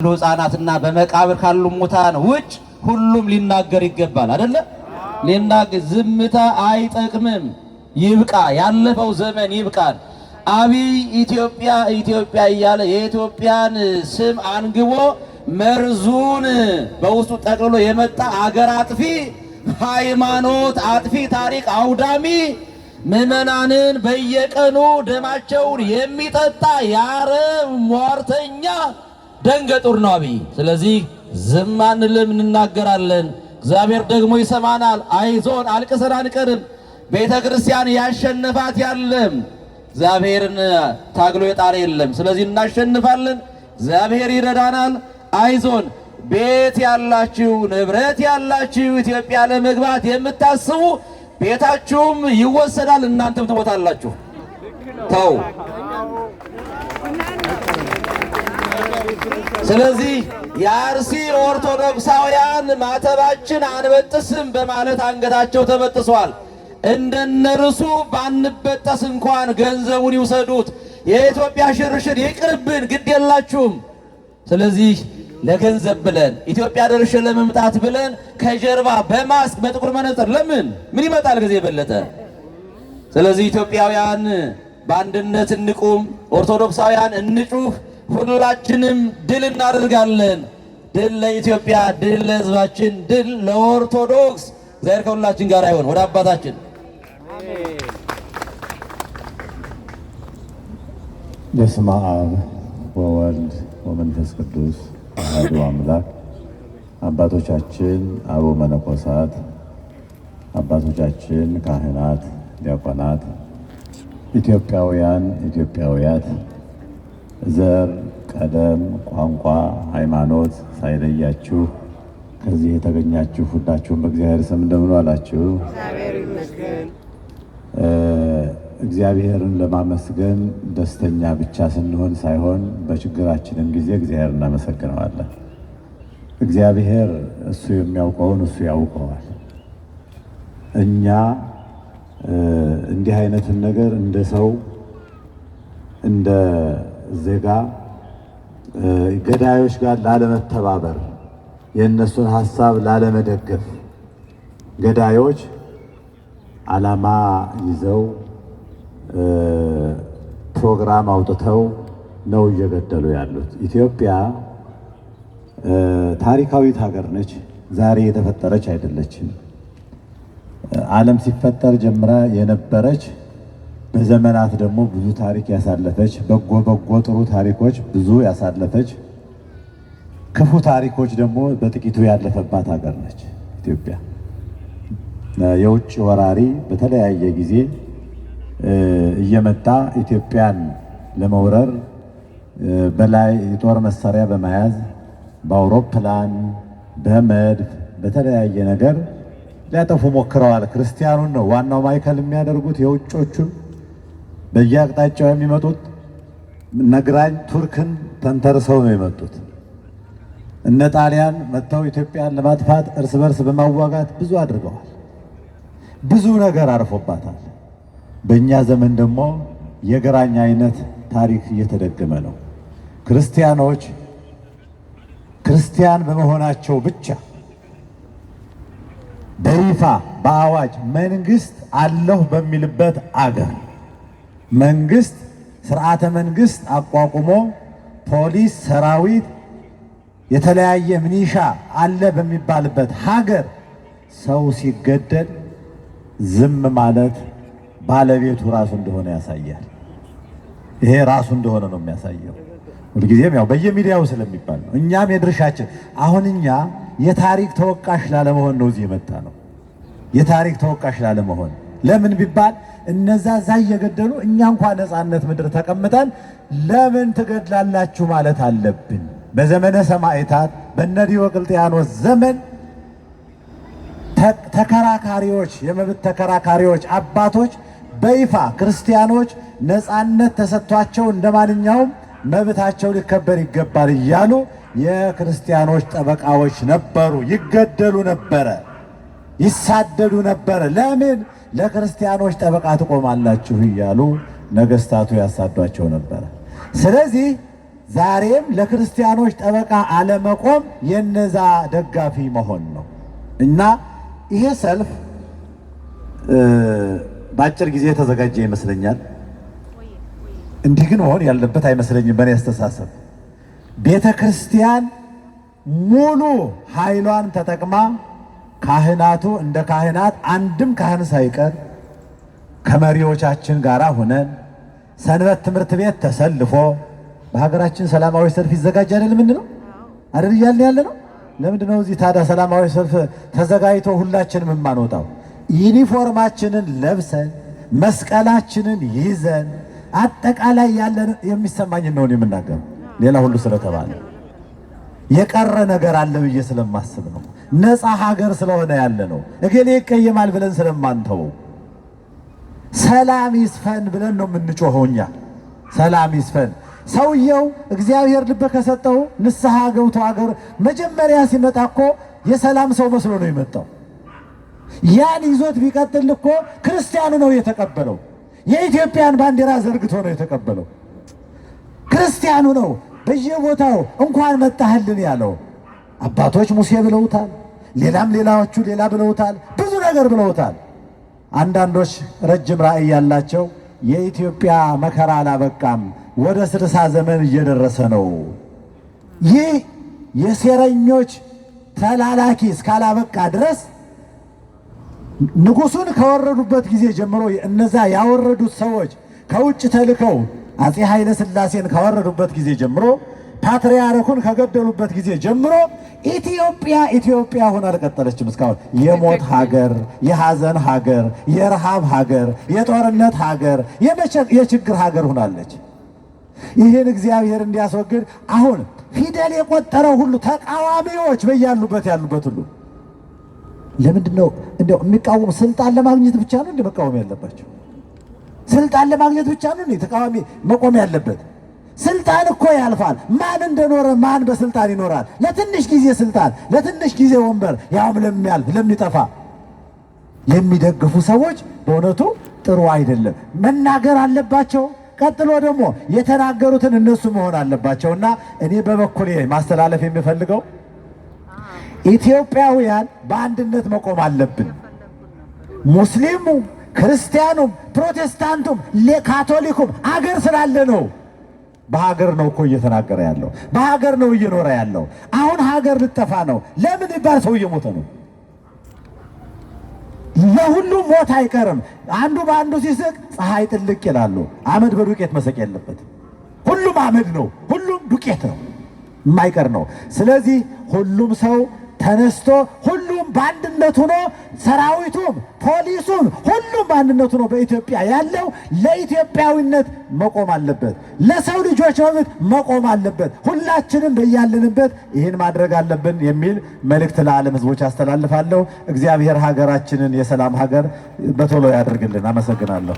ህፃናትና በመቃብር ካሉ ሙታን ውጭ ሁሉም ሊናገር ይገባል። አይደለ? ሊናገር ዝምታ አይጠቅምም። ይብቃ፣ ያለፈው ዘመን ይብቃል። አብይ ኢትዮጵያ ኢትዮጵያ እያለ የኢትዮጵያን ስም አንግቦ መርዙን በውስጡ ጠቅልሎ የመጣ አገር አጥፊ፣ ሃይማኖት አጥፊ፣ ታሪክ አውዳሚ፣ ምዕመናንን በየቀኑ ደማቸውን የሚጠጣ የአረብ ሟርተኛ ደንገጡር ነው አብይ። ስለዚህ ዝም አንልም፣ እንናገራለን። እግዚአብሔር ደግሞ ይሰማናል። አይዞን፣ አልቅሰን አንቀርም። ቤተ ክርስቲያን ያሸነፋት ያለም እግዚአብሔርን ታግሎ የጣለ የለም። ስለዚህ እናሸንፋለን። እግዚአብሔር ይረዳናል። አይዞን። ቤት ያላችሁ ንብረት ያላችሁ ኢትዮጵያ ለመግባት የምታስቡ ቤታችሁም ይወሰዳል፣ እናንተም ትሞታላችሁ። ተው። ስለዚህ የአርሲ ኦርቶዶክሳውያን ማተባችን አንበጥስም በማለት አንገታቸው ተበጥሷል። እንደነርሱ ባንበጠስ እንኳን ገንዘቡን ይውሰዱት። የኢትዮጵያ ሽርሽር ይቅርብን፣ ግድ የላችሁም። ስለዚህ ለገንዘብ ብለን ኢትዮጵያ ደርሼ ለመምጣት ብለን ከጀርባ በማስክ በጥቁር መነጽር ለምን ምን ይመጣል ጊዜ የበለጠ። ስለዚህ ኢትዮጵያውያን በአንድነት እንቁም፣ ኦርቶዶክሳውያን እንጩህ፣ ሁላችንም ድል እናደርጋለን። ድል ለኢትዮጵያ፣ ድል ለሕዝባችን፣ ድል ለኦርቶዶክስ። እግዚአብሔር ከሁላችን ጋር ይሁን። ወደ አባታችን በስመ አብ ወወልድ ወመንፈስ ቅዱስ አሐዱ አምላክ። አባቶቻችን አበው መነኮሳት፣ አባቶቻችን ካህናት፣ ዲያቆናት፣ ኢትዮጵያውያን፣ ኢትዮጵያውያት ዘር፣ ቀለም፣ ቋንቋ፣ ሃይማኖት ሳይለያችሁ ከዚህ የተገኛችሁ ሁላችሁም በእግዚአብሔር ስም እንደምን ዋላችሁ? እግዚአብሔርን ለማመስገን ደስተኛ ብቻ ስንሆን ሳይሆን በችግራችንም ጊዜ እግዚአብሔር እናመሰግነዋለን። እግዚአብሔር እሱ የሚያውቀውን እሱ ያውቀዋል። እኛ እንዲህ አይነቱን ነገር እንደ ሰው እንደ ዜጋ ገዳዮች ጋር ላለመተባበር፣ የእነሱን ሀሳብ ላለመደገፍ፣ ገዳዮች ዓላማ ይዘው ፕሮግራም አውጥተው ነው እየገደሉ ያሉት። ኢትዮጵያ ታሪካዊት ሀገር ነች። ዛሬ የተፈጠረች አይደለችም። ዓለም ሲፈጠር ጀምራ የነበረች፣ በዘመናት ደግሞ ብዙ ታሪክ ያሳለፈች፣ በጎ በጎ ጥሩ ታሪኮች ብዙ ያሳለፈች፣ ክፉ ታሪኮች ደግሞ በጥቂቱ ያለፈባት ሀገር ነች ኢትዮጵያ። የውጭ ወራሪ በተለያየ ጊዜ እየመጣ ኢትዮጵያን ለመውረር በላይ የጦር መሳሪያ በመያዝ፣ በአውሮፕላን፣ በመድፍ፣ በተለያየ ነገር ሊያጠፉ ሞክረዋል። ክርስቲያኑን ነው ዋናው ማዕከል የሚያደርጉት። የውጮቹን በየአቅጣጫው የሚመጡት ነግራኝ ቱርክን ተንተርሰው ነው የመጡት። እነ ጣሊያን መጥተው ኢትዮጵያን ለማጥፋት እርስ በርስ በማዋጋት ብዙ አድርገዋል። ብዙ ነገር አርፎባታል። በእኛ ዘመን ደግሞ የግራኝ አይነት ታሪክ እየተደገመ ነው። ክርስቲያኖች ክርስቲያን በመሆናቸው ብቻ በይፋ በአዋጅ መንግስት አለሁ በሚልበት አገር፣ መንግስት ስርዓተ መንግስት አቋቁሞ ፖሊስ፣ ሰራዊት፣ የተለያየ ምኒሻ አለ በሚባልበት ሀገር ሰው ሲገደል ዝም ማለት ባለቤቱ ራሱ እንደሆነ ያሳያል። ይሄ ራሱ እንደሆነ ነው የሚያሳየው። ሁልጊዜም ያው በየሚዲያው ስለሚባል ነው። እኛም የድርሻችን አሁን እኛ የታሪክ ተወቃሽ ላለመሆን ነው እዚህ የመጣ ነው። የታሪክ ተወቃሽ ላለመሆን ለምን ቢባል እነዛ እዛ እየገደሉ እኛ እንኳን ነፃነት ምድር ተቀምጠን ለምን ትገድላላችሁ ማለት አለብን። በዘመነ ሰማዕታት በነ ዲዮቅልጥያኖስ ዘመን ተከራካሪዎች፣ የመብት ተከራካሪዎች አባቶች በይፋ ክርስቲያኖች ነፃነት ተሰጥቷቸው እንደ ማንኛውም መብታቸው ሊከበር ይገባል እያሉ የክርስቲያኖች ጠበቃዎች ነበሩ። ይገደሉ ነበረ፣ ይሳደዱ ነበረ። ለምን ለክርስቲያኖች ጠበቃ ትቆማላችሁ እያሉ ነገስታቱ ያሳዷቸው ነበረ። ስለዚህ ዛሬም ለክርስቲያኖች ጠበቃ አለመቆም የነዛ ደጋፊ መሆን ነው። እና ይሄ ሰልፍ በአጭር ጊዜ የተዘጋጀ ይመስለኛል። እንዲህ ግን መሆን ያለበት አይመስለኝም። በእኔ አስተሳሰብ ቤተ ክርስቲያን ሙሉ ኃይሏን ተጠቅማ ካህናቱ እንደ ካህናት አንድም ካህን ሳይቀር ከመሪዎቻችን ጋር ሆነን ሰንበት ትምህርት ቤት ተሰልፎ በሀገራችን ሰላማዊ ሰልፍ ይዘጋጅ አይደል? ምንድነው አይደል እያልን ያለ ነው። ለምንድን ነው እዚህ ታዲያ ሰላማዊ ሰልፍ ተዘጋጅቶ ሁላችንም የማንወጣው? ዩኒፎርማችንን ለብሰን መስቀላችንን ይዘን አጠቃላይ ያለን የሚሰማኝን ነው የምናገረው። ሌላ ሁሉ ስለተባለ የቀረ ነገር አለ ብዬ ስለማስብ ነው። ነፃ ሀገር ስለሆነ ያለ ነው። እገሌ ይቀየማል ብለን ስለማንተወው ሰላም ይስፈን ብለን ነው የምንጮኸው እኛ። ሰላም ይስፈን። ሰውየው እግዚአብሔር ልብ ከሰጠው ንስሐ ገብቶ አገር መጀመሪያ ሲመጣ እኮ የሰላም ሰው መስሎ ነው የመጣው። ያን ይዞት ቢቀጥል እኮ ክርስቲያኑ ነው የተቀበለው። የኢትዮጵያን ባንዲራ ዘርግቶ ነው የተቀበለው። ክርስቲያኑ ነው በየቦታው እንኳን መጣህልን ያለው። አባቶች ሙሴ ብለውታል፣ ሌላም ሌላዎቹ ሌላ ብለውታል፣ ብዙ ነገር ብለውታል። አንዳንዶች ረጅም ራዕይ ያላቸው የኢትዮጵያ መከራ አላበቃም፣ ወደ 60 ዘመን እየደረሰ ነው። ይህ የሴረኞች ተላላኪ እስካላበቃ ድረስ ንጉሱን ከወረዱበት ጊዜ ጀምሮ እነዛ ያወረዱት ሰዎች ከውጭ ተልከው አፄ ኃይለ ሥላሴን ካወረዱበት ጊዜ ጀምሮ ፓትርያርኩን ከገደሉበት ጊዜ ጀምሮ ኢትዮጵያ ኢትዮጵያ ሆና አልቀጠለችም። እስካሁን የሞት ሀገር፣ የሐዘን ሀገር፣ የረሃብ ሀገር፣ የጦርነት ሀገር፣ የችግር ሀገር ሆናለች። ይህን እግዚአብሔር እንዲያስወግድ አሁን ፊደል የቆጠረው ሁሉ ተቃዋሚዎች በያሉበት ያሉበት ሁሉ ለምንድን ነው እንደው የሚቃወሙ? ስልጣን ለማግኘት ብቻ ነው እንደ መቃወም ያለባቸው? ስልጣን ለማግኘት ብቻ ነው እንዴ ተቃዋሚ መቆም ያለበት? ስልጣን እኮ ያልፋል። ማን እንደኖረ ማን በስልጣን ይኖራል? ለትንሽ ጊዜ ስልጣን፣ ለትንሽ ጊዜ ወንበር፣ ያውም ለሚያልፍ ለሚጠፋ የሚደግፉ ሰዎች በእውነቱ ጥሩ አይደለም። መናገር አለባቸው። ቀጥሎ ደግሞ የተናገሩትን እነሱ መሆን አለባቸው። እና እኔ በበኩሌ ማስተላለፍ የሚፈልገው ኢትዮጵያውያን በአንድነት መቆም አለብን። ሙስሊሙም፣ ክርስቲያኑም፣ ፕሮቴስታንቱም፣ ካቶሊኩም አገር ስላለ ነው። በሀገር ነው እኮ እየተናገረ ያለው፣ በሀገር ነው እየኖረ ያለው። አሁን ሀገር ልጠፋ ነው። ለምን ይባል ሰው እየሞተ ነው። ለሁሉም ሞት አይቀርም። አንዱ በአንዱ ሲስቅ ፀሐይ ጥልቅ ይላሉ። አመድ በዱቄት መሰቅ የለበትም። ሁሉም አመድ ነው፣ ሁሉም ዱቄት ነው፣ የማይቀር ነው። ስለዚህ ሁሉም ሰው ተነስቶ ሁሉም በአንድነት ሆኖ ሰራዊቱም፣ ፖሊሱም፣ ሁሉም በአንድነት ሆኖ በኢትዮጵያ ያለው ለኢትዮጵያዊነት መቆም አለበት። ለሰው ልጆች መብት መቆም አለበት። ሁላችንም በያለንበት ይህን ማድረግ አለብን የሚል መልእክት ለዓለም ሕዝቦች አስተላልፋለሁ። እግዚአብሔር ሀገራችንን የሰላም ሀገር በቶሎ ያደርግልን። አመሰግናለሁ።